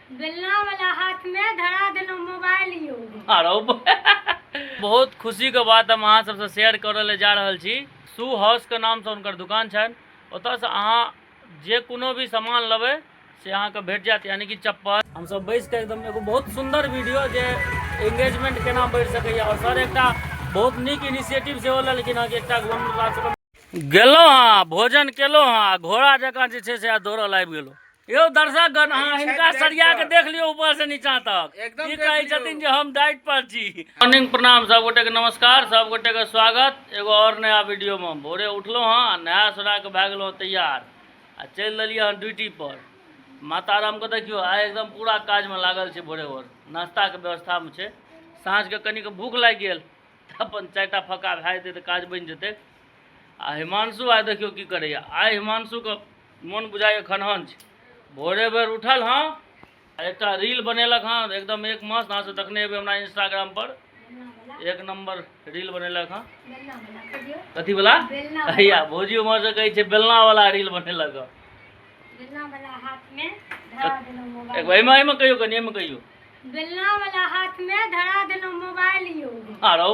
बेलना वाला हाथ में धरा देलहुँ मोबाइल यौ। आरो बहुत खुशी के बात हम अहाँ सबसँ शेयर करऽ लए जा रहल छी। शू हाउस के नामसँ हुनकर दुकान छनि, ओतऽसँ अहाँ जे कोनो भी सामान लेबै से अहाँके भेट जायत, यानी कि चप्पल। हमसब बैस कऽ एकदम एगो बहुत सुन्दर वीडियो जे एंगेजमेंट केना बढ़ि सकैए, आओर सर एकटा बहुत नीक इनिशिएटिव सेहो लेलखिन हँ कि एकटा गेलहुँ हँ, भोजन केलहुँ हँ, घोड़ा जकाँ जे छै से दौड़ल आबि गेलहुँ। यौ दर्शकगण, अहाँ हिनका सरिया के देख लियौ ऊपर से नीचा तक। एकदम ई देख कहै लियौ। छथिन जे हम डाइट पर छी। मॉर्निंग, प्रणाम, सब गोटे के नमस्कार, सब गोटे के स्वागत एगो और नया वीडियो में। भोरे उठलहुँ हँ, नहा सोना के भए गेलहुँ तैयार आ चलि देलियै हँ ड्यूटी पर। माता राम के देखियौ आइ एकदम पूरा काज में लागल छै, भोरे भोर नाश्ता के व्यवस्था में छै। साँझ के कनिक भूख लागि गेल तऽ अपन चारिटा फक्का भए जेतै तऽ काज बनि जेतै। आ हिमांशु आइ देखियौ की करैया। आइ हिमांशुके मोन बुझाइए खनहन छै। भोरे भोर उठल हँ, एकटा रील बनेलक हँ एकदम एक मस्त। अहाँ सब देखने हेबै हमरा इंस्टाग्राम पर, एक नंबर रील बनेलक हँ। कथी वाला हैया भौजी उम्हर से कहै छै बेलना वाला रील बनेलक हँ। बेलना वाला हाथ में धरा देलहुँ मोबाइल। एक एहिमे एहिमे कहियौ, कनि एहिमे कहियौ। बेलना वाला हाथ में धरा देलहुँ मोबाइल यौ। आरो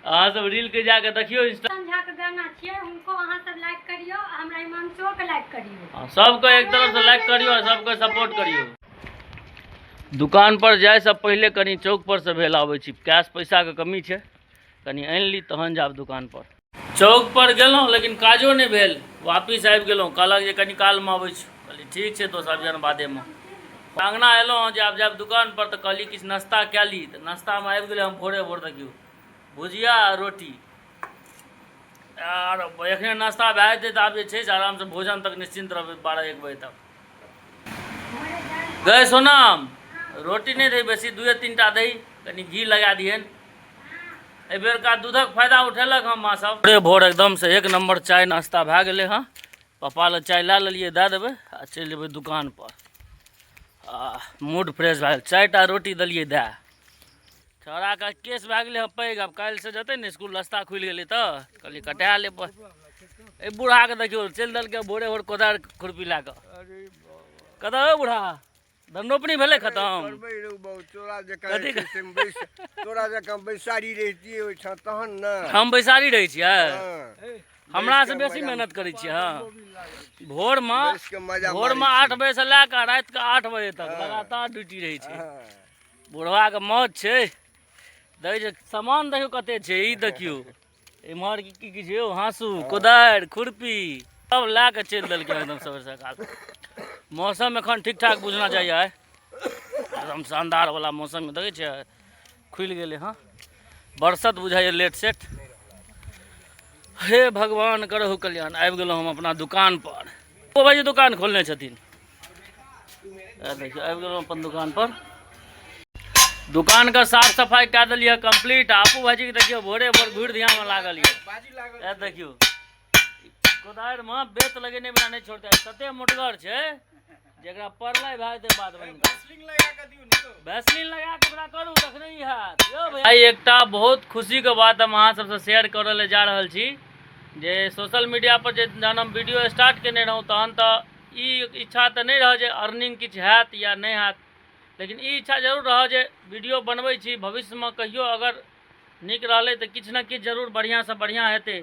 अहाँ सब रील के जाके देखियौ इंस्टा। झा के गाना छियै, हुनको अहाँ सब लाइक करियौ आ हमरा हिमांशुओ के लाइक करियौ। हाँ, सबके एक तरफ से लाइक करियौ आ सबके सपोर्ट करियौ। दुकान पर जाय से पहिले कनि चौक पर से भेल आबै छी, कैश पैसा के कमी छै, कनि आनि ली तहन जायब दुकान पर। चौक पर गेलहुँ लेकिन काजो नहि भेल, वापिस आबि गेलहुँ। कहलक जे कनि कालमे अबै छी, कहली ठीक छै दोस्त आबि जान बादेमे। अङ्गना एलहुँ हँ जे आब जायब दुकान पर, तऽ कहली किछु नाश्ता कए ली। तऽ नाश्तामे आबि गेलै हम भोरे भोर देखियौ भुजिया आ रोटी। आर एखने नाश्ता भए जेतै तऽ आब जे छै से आरामसँ भोजन तक निश्चिन्त रहबै 12-1 बजे तक। गए सोनाम, रोटी नहि दही बेसी, 2-3 दही, कनि घी लगा दिहन। एहि बेरका दूधक फायदा उठेलक हँ माँ सब। भोरे भोर एकदम से एक नंबर चाय नाश्ता भए गेलै हँ। पप्पा लए चाय लए लेलियै, दए देबै आ चलि जेबै दुकान पर। आ मूड फ्रेश भए गेल। 4टा रोटी देलियै दए। छौड़ाके केस भए गेलै हँ पैघ, आब काल्हिसँ जेतै ने इसकुल, रास्ता खुलि गेलै तऽ कहलियै कटा ले। एहि बूढ़ाके देखियौ चलि देलकै भोरे भोर कोदारि खुरपी लए कऽ। कतऽ हौ बूढ़ा, धन रोपनी भेलै खतम? करबै रौ बाउ, तोरा जकाँ कथी जे छै से तोरा जकाँ बैसारी रहितियै ओहिठाम तहन ने। हम बैसारी रहै छियै? हँ। हमरा से बैस कऽ बेसी मजा मेहनत करै छियै। हँ, भोरमे बैस कऽ मजा भोरमे मारै 8 बजे से लए कऽ रातिके 8 बजे तक हँ। लगातार ड्यूटी रहै छै। हँ। बुढ़वाके मौज छै। देखै छै सामान देखियौ कते छै, ई देखियौ इम्हर की की की छै यौ, हाँसू कोदारि खुरपी सब लए कऽ चलि देलकै एकदम सवेर सकाल। मौसम एखन ठीक ठाक बुझना जाइए, आइ एकदम शानदार वाला मौसम देखै छियै, खुलि गेलै हँ। बरसत बुझाइए लेट सेट। हे भगवान करहु कल्याण। आबि गेलहुँ हम अपना दुकान पर। ओ भाईजी दुकान खोलने छथिन, देखियौ आबि गेलहुँ अपन दुकान पर। दुकान के साफ सफाई कए देलियै कंप्लीट। आपू भाईजी के देखियौ भोरे भोर घुरि धिया में लागल यऽ। देखियौ कोदारि में बेत लगेने बिना नहि छोड़तै, तते मोटगर छै जेकरा पड़लै भए जेतै बाद में। वैसलीन लगा के ओकरा करू तखने ही हैत। यौ भैया, आइ एकटा बहुत खुशी के बात हम अहाँ सबसँ शेयर करऽ लए जा रहल छी जे सोशल मीडिया पर जे जहन हम वीडियो स्टार्ट केने रहौं तहन तऽ ई इच्छा तऽ नहि रहय जे अर्निंग किछु हैत या नहि हैत, लेकिन ई इच्छा जरूर रहय जे वीडियो बनबै छी भविष्यमे कहियो अगर नीक रहलै तऽ किछु ने किछु जरूर बढ़िआँसँ बढ़िआँ हेतै।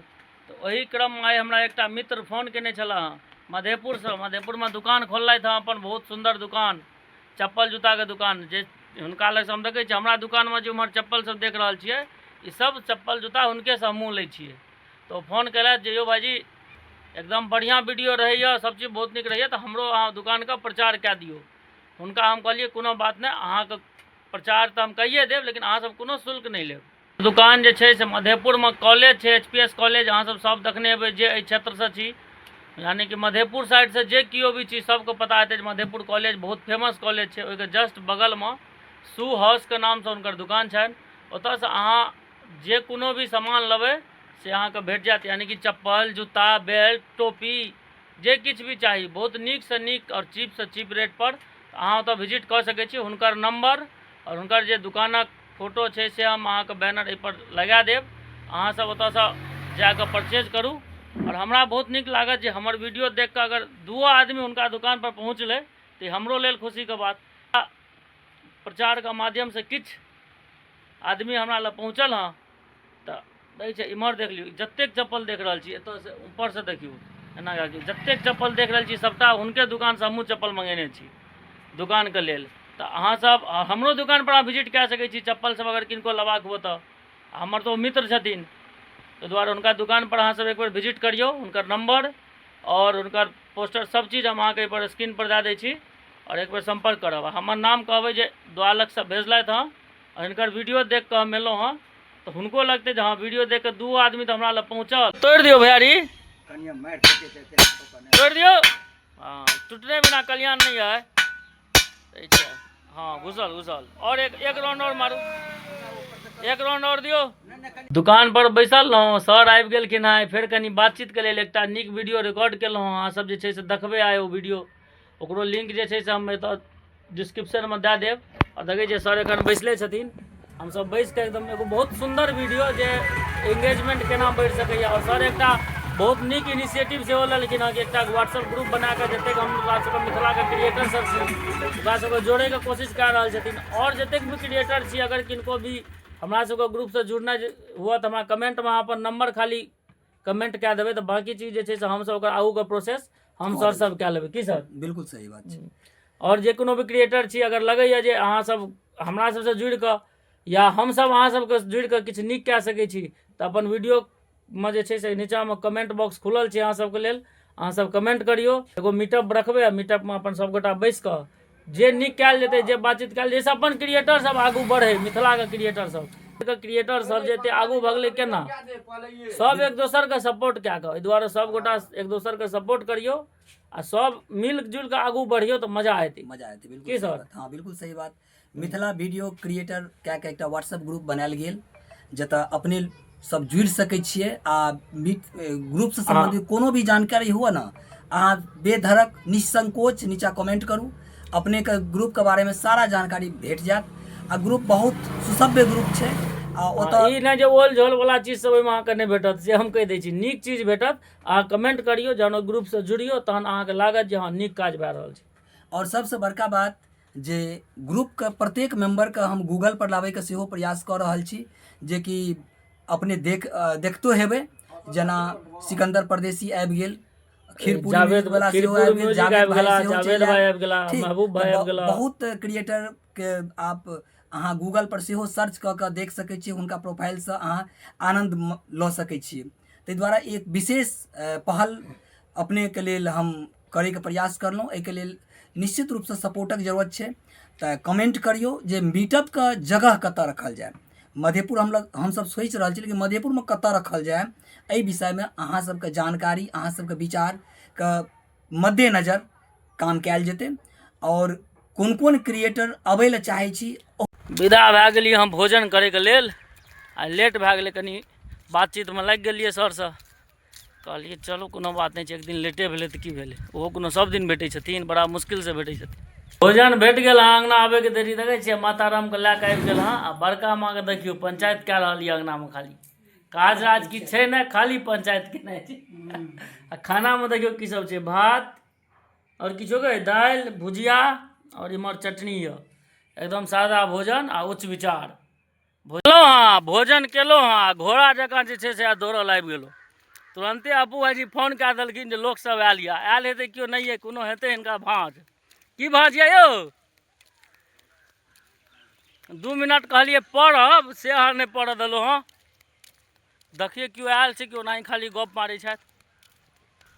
तऽ ओहि क्रममे आइ हमरा एकटा मित्र फोन केने छलाह हँ मधेपुरसँ। मधेपुरमे दुकान खोललथि हँ अपन बहुत सुन्दर दुकान, चप्पल जूताके दुकान। जे हुनका लगसँ हम देखै छियै हमरा दुकानमे जे ओम्हर चप्पल सब देख रहल छियै, ई सब चप्पल जूता हुनकेसँ हमहूँ लै छियै। तऽ ओ फोन केलथि जे यौ भाइजी एकदम बढ़िआँ वीडियो रहैए, सब चीज बहुत नीक रहैए, तऽ हमरो अहाँ दुकानके प्रचार कए दियौ। हुनका हम कहलियै कोनो बात नहि, अहाँके प्रचार तऽ हम कहिए देब, लेकिन अहाँ सब कोनो शुल्क नहि लेब। दुकान जे छै से मधेपुरमे कॉलेज छै, एच पी एस कॉलेज, अहाँ सब सब देखने हेबै जे एहि क्षेत्रसँ छी, यानी कि मधेपुर साइडसँ जे केओ भी छी सबके पता हेतै जे मधेपुर कॉलेज बहुत फेमस कॉलेज छै। ओहिके जस्ट बगलमे शू हाउसके नामसँ हुनकर दुकान छनि। ओतऽसँ अहाँ जे कोनो भी सामान लेबै से अहाँके भेट जायत, यानी कि चप्पल जूता बेल्ट टोपी जे किछु भी चाही, बहुत नीकसँ नीक आओर चीपसँ चीप रेटपर अहाँ ओतऽ विजिट कऽ सकै छी। हुनकर नम्बर आओर हुनकर जे दुकानक फोटो छै से हम अहाँके बैनर एहिपर लगा देब, अहाँ सब ओतऽसँ जाकऽ परचेज करू। आओर हमरा बहुत नीक लागत जे हमर वीडियो देखिकऽ अगर 2 आदमी हुनका दोकानपर पहुँचलै तऽ ई हमरो लेल खुशीके बात। प्रचारके माध्यमसँ किछु आदमी हमरा लग पहुँचल हँ। तऽ देखै छियै इम्हर देख लियौ, जतेक चप्पल देख रहल छी एतऽसँ ऊपरसँ देखियौ एना कए कऽ जतेक चप्पल देख रहल छी सभटा हुनके दोकानसँ हमहूँ चप्पल मङ्गेने छी दोकानके लेल। तऽ अहाँसभ हमरो दोकानपर अहाँ विजिट कए सकै छी, चप्पल सब अगर किनको लेबाक हुए तऽ। हमर तऽ ओ मित्र छथिन, ताहि दुआरे हुनका दोकानपर अहाँसभ एक बेर विजिट करियौ। हुनकर नम्बर आओर हुनकर पोस्टर सब चीज हम अहाँके एहिपर स्क्रीनपर दए दै छी आओर एक बेर सम्पर्क करब। हमर नाम कहबै जे द्वालकसँ भेजलथि हँ, हिनकर वीडियो देख कऽ हम एलहुँ हँ, तऽ हुनको लगतै जे हँ वीडियो देख कऽ दू आदमी तऽ हमरा लग पहुँचल। तोड़ि दियौ भैयारी, तोड़ि दियौ। हँ, टूटने बिना कल्याण नहि है। हँ, घुसल घुसल। आओर एक एक राउंड आओर मारू, एक राउंड आओर दियौ। दुकान पर बैसल रहौं, सर आबि गेलखिन हँ। फेर कनि बातचीतके लेल एकटा नीक वीडियो रिकॉर्ड केलहुँ हँ। अहाँ सब जे छै से देखबै आइ ओ वीडियो, ओकरो लिंक जे छै से हम एतऽ डिस्क्रिप्शनमे दए देब। आओर देखै छियै सर एखन बैसले छथिन, हमसब बैस कऽ एकदम एगो बहुत सुन्दर वीडियो जे एंगेजमेंट केना बढ़ि सकैए। आओर सर एकटा बहुत नीक इनिशिएटिव सेहो लेलखिन हँ कि एकटा व्हाट्सएप ग्रुप बना कऽ जतेक हमरा सबके मिथिलाके क्रिएटर सब छी ओकरा सबके जोड़ैके कोशिश कए रहल छथिन। आओर जतेक भी क्रिएटर छी, अगर किनको भी हमरा सबके ग्रुपसँ जुड़नाइ हुए तऽ हमरा कमेंटमे अहाँ अपन नंबर खाली कमेंट कए देबै, तऽ बाँकी चीज जे छै से हमसब ओकर आगूके प्रोसेस हम सर सब कए लेबै। की सर? बिल्कुल सही बात छै। आओर जे कोनो भी क्रिएटर छी, अगर लगैए जे अहाँ सब हमरा सबसँ जुड़ि कऽ या हमसब अहाँ सबके जुड़ि कऽ किछु नीक कए सकै छी, तऽ अपन वीडियोमे जे छै से नीचाँमे कमेंट बॉक्स खुलल छै अहाँ सबके लेल, अहाँ सब कमेंट करियौ। एगो मीटअप रखबै आ मीटअपमे अपन सबगोटा बैस कऽ जे नीक कयल जेतै, जे बातचीत कयल, जाहिसँ अपन क्रिएटर सब आगू बढ़ै। मिथिलाके क्रिएटर सब के क्रिएटर सब जे एते आगू भगलै केना, सब एक दोसरके सपोर्ट कए कऽ। एहि दुआरे सब गोटा एक दोसरके सपोर्ट करियौ आ सब मिल जुलि कऽ आगू बढ़ियौ तऽ मजा एतै। मजा एतै, बिल्कुल की सही सर? बात। हँ, बिल्कुल सही बात। मिथिला वीडियो क्रिएटर कए कऽ एकटा व्हाट्सएप ग्रुप बनायल गेल, जतऽ अपने सब जुड़ि सकै छियै आ ग्रुपसँ सम्बन्धित कोनो भी जानकारी हुए ने, अहाँ बेधड़क निसंकोच नीचा कमेंट करू, अपनेके ग्रुपके बारेमे सारा जानकारी भेट जायत। आ ग्रुप बहुत सुसभ्य ग्रुप छै आ ओतऽ ई नहि जे ओल झोल वाला चीज सब ओहिमे अहाँके नहि भेटत, से हम कहि दै छी, नीक चीज भेटत। अहाँ कमेंट करियौ, जहन ओहि ग्रुपसँ जुड़ियौ तहन अहाँके लागत जे हँ नीक काज भए रहल छै। आओर सबसँ बड़का बात जे ग्रुपके प्रत्येक मेम्बरके हम गूगल पर लाबैके सेहो प्रयास कऽ रहल छी, जेकि अपने देखतो हेबै, जेना सिकन्दर परदेसी आबि गेल, खीरपुरी जावेद म्यूजिक वाला सेहो खीरपुरी आबि गेल, म्यूजिक जावेद आबि भाई गेला, सेहो जावेद चलि भाई आयल। आबि गेला, ठीक, महबूब भाई तऽ आबि गेला। बहुत क्रिएटरके आप अहाँ गूगल पर सेहो सर्च कऽ कऽ देख सकै छियै, हुनका प्रोफाइलसँ अहाँ आनन्द लऽ सकै छियै। ताहि दुआरे एक विशेष पहल अपनेके लेल हम करैके प्रयास करलहुँ। एहिके लेल निश्चित रूपसँ सपोर्टक जरूरत छै, तऽ कमेंट करियौ जे मीटअपके जगह कतऽ रखल जाय। मधेपुर हम लग हमसब सोचि रहल छी, लेकिन मधेपुरमे कतऽ रखल जाय एहि विषयमे अहाँ सबके जानकारी, अहाँ सबके विचारके मद्देनजर काम कयल जेतै। आओर कोन कोन क्रिएटर अबै लए चाहै छी। विदा भए गेलियै हम भोजन करैके लेल आ लेट भए गेलै, कनि बातचीतमे लागि गेलियै सरसँ। कहलियै चलू कोनो बात नहि छै, एक दिन लेटे भेलै तऽ की भेलै, ओहो कोनो सब दिन भेटै छथिन, बड़ा मुश्किलसँ भेटै छथिन। भोजन भेट गेल हँ, अङ्गना आबैके देरी देखै छियै, माता रामके लए कऽ आबि गेल हँ। आ बड़का माँके देखियौ पंचायत कए रहल यऽ अङ्गनामे, खाली काज राज किछु छै नहि, खाली पंचायत केनाइ छै। आ खानामे देखियौ की सब छै, भात आओर किछो के दालि भुजिया आओर इम्हर चटनी यऽ। एकदम सादा भोजन आ उच्च विचार। भोजलहुँ हँ, भोजन केलहुँ हँ, घोड़ा जकाँ जे छै से आ दौड़ल आबि गेलहुँ। तुरन्ते अपू भाइजी फोन कए देलखिन जे लोकसभ आयल यऽ। आयल हेतै केओ नहिए, कोनो हेतै हिनका भाँज। की भाँज यऽ यौ? 2 मिनट कहलियै पढ़ब, से अहाँ नहि पढ़ऽ देलहुँ हँ। देखियौ केओ आयल छै, केओ नहि, खाली गप मारै छथि।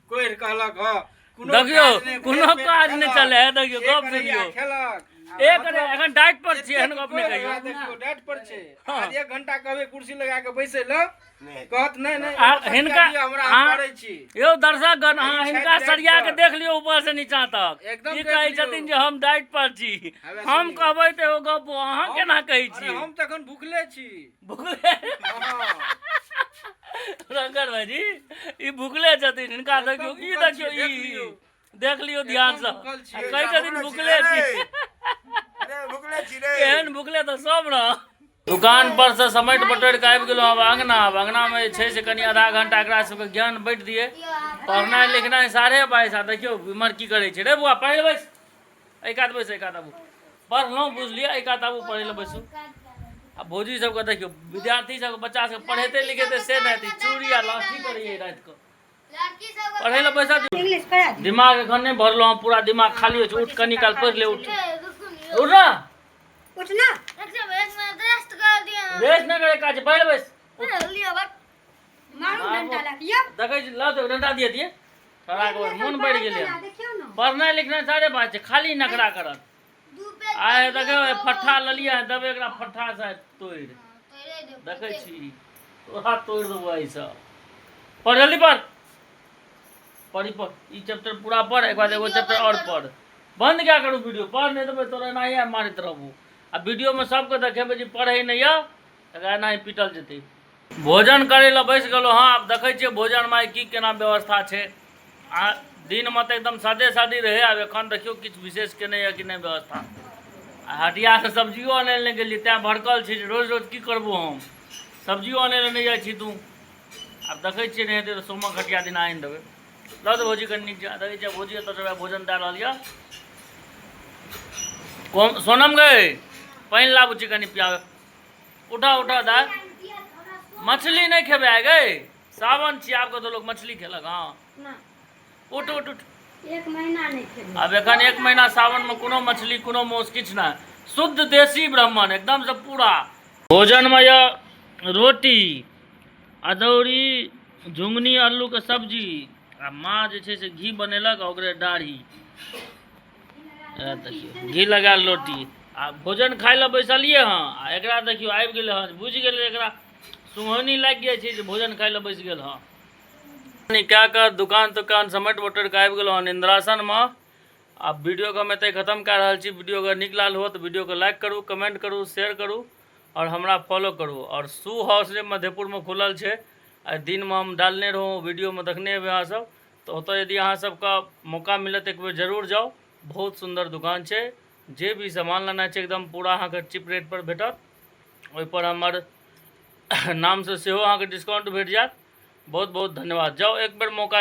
कोरि कहलक हँ कोनो देखियौ काज नहि, कोनो भेल पेट काज नहि खेलक, चलै है। देखियौ से गप करैया सुनियौ, खेलक। एक अरे एखन डाइट पर छियै, एहन एतेक गप नहि कोरि कहियौ। हमरा देखियौ डाइट पर छै। हँ। आज 1 घंटा कहबै कुर्सी लगा के बैसै लए, कहत नहि नहि, आ एगो फटका हिनका दिअ हमरा, हम अहाँ करै छी। यौ दर्शकगण, अहाँ ई हिनका छथि डाइट सरिया के पर। देख लियौ ऊपर से नीचा तक। एकदम ई देख कहै लियौ। छथिन जे हम डाइट पर छी। हवे हम सुनियौ। कहबै तऽ एगो गप, अहाँ केना कहै अरे छियै? हम तखन भुखले छी। भुखले? हँ। शंकर भाईजी ई भुखले छथिन, हिनका एकदम देखियौ, ई भुखल देखियौ, छी, देख ई लियौ। देख लियौ ध्यान एकदम से। भुखल आ छियै। कहै छथिन भुखले छी। अरे भुखले छी रे। एहन भुखले तऽ सब रह। दुकान पर से समेट बटोरि कऽ आबि गेलहुँ आब अङ्गना। आब अङ्गनामे जे छै से कनि आधा घंटा एकरा सबके ज्ञान बाँटि दियै। पढ़नाइ लिखनाइ 22:30। आ देखियौ इम्हर की करै छै रे बौआ, पढ़ै लए बैस। एहि कात बैसू, एहि कात आबू। पढ़लहुँ बुझलियै, एहि कात आबू पढ़ै लए बैसू। आ भौजी सबके देखियौ, विद्यार्थी सबके बच्चा सबके पढ़ेतै लिखेतै से नहि हेतै, चूड़ी आ लाठी करैए रातिके। पढ़ै लए बैसा दियौ। इंग्लिश पढ़ा दियौ। दिमाग एखन नहि भरलहुँ हँ, पूरा दिमाग खाली होइ छै। उठ कनी काल पढ़ि ले, उठ उठ ना। उठ ना। रेस्ट नहि करे काज, पढ़ि बैस। मारू डंडा लए यौ। देखै छी, लऽ दे डंडा दिए दिए तोरा के मोन बढ़ि गेलै। देखियौ ने, पढ़नाइ लिखनाइ सारे बात छै, खाली नखरा करत। आइ देखियौ फट्ठा लेलियै, देबै एकरा फट्ठा से तोड़ि। देखै छी तोरा तोड़ि देबो एहिसँ। पढ़ जल्दी, पढ़ पढ़ी पढ़, ई चैप्टर पूरा पढ़, एक बाद एगो चैप्टर आओर पढ़। बंद क्या करू वीडियो? पढ़ नहि देबै तोरा, एनाहिए मारैत रहबू। आ वीडियोमे सबके देखेबै जे पढ़ै नहि यऽ, एकरा एनाही पीटल जेतै। भोजन करै लए बैस गेलहुँ हँ। आब देखै छियै भोजनमे आइ की केना व्यवस्था छै। आ दिनमे तऽ एकदम सादे सादी रहै, आब एखन देखियौ किछु विशेष केने यऽ कि नहि व्यवस्था। आ हटियासँ सब्जियो आनै लए नहि गेलियै, तैँ भड़कल छी जे रोज रोज की करबो हम, सब्जियो आनै लए नहि जाइ छी तू। आब देखै छियै, नहि हेतै तऽ सोमक हटिया दिना आनि देबै। लऽ दे भौजी कनि नीक जकाँ। देखै छियै भौजी एतऽ से भोजन दए रहल यऽ। सोनम गै, पानि लाबू छी कनि पियाबै। उठा उठा दाय, मछली नहि खेबै आइ गै, सावन छी, आब कतौ लोक मछली खेलक? हँ उठ उठ उठ। एक महीना नहि खेबै आब एखन, एक महीना सावनमे कोनो मछली कोनो मांस किछु नहि, शुद्ध देशी ब्राह्मण एकदमसँ पूरा। भोजनमे यऽ रोटी, अदौरी, झुङ्गनी आलूके सब्जी, आ माँ जे छै से घी बनेलक आ ओकरे दाढ़ी। देखियौ घी लगायल रोटी। आ भोजन खाइ लए बैसलियै हँ आ एकरा देखियौ आबि गेलै हँ। बुझि गेलै, एकरा सुगौनी लागि जाइ छै जे भोजन खाइ लए बैस गेल हँ। कए कऽ दुकान तुकान समेट बटोरि कऽ आबि गेलहुँ हँ इन्द्रासनमे। आब वीडियोके हम एतहि खतम कए रहल छी। वीडियो अगर नीक लागल हो तऽ वीडियोके लाइक करू, कमेंट करू, शेयर करू आओर हमरा फॉलो करू। आओर शू हाउस जे मधेपुरमे खुलल छै, आइ दिनमे हम डालने रहौँ वीडियोमे, देखने हेबै अहाँसभ, तऽ ओतऽ यदि अहाँ सबके मौका मिलत एक बेर जरूर जाउ। बहुत सुन्दर दुकान छै, जे भी सामान लेनाइ छै एकदम पूरा अहाँके चीप रेटपर भेटत। ओहिपर हमर नामसँ सेहो अहाँके डिस्काउंट भेट जायत। बहुत बहुत धन्यवाद, जाउ एक बेर मौका।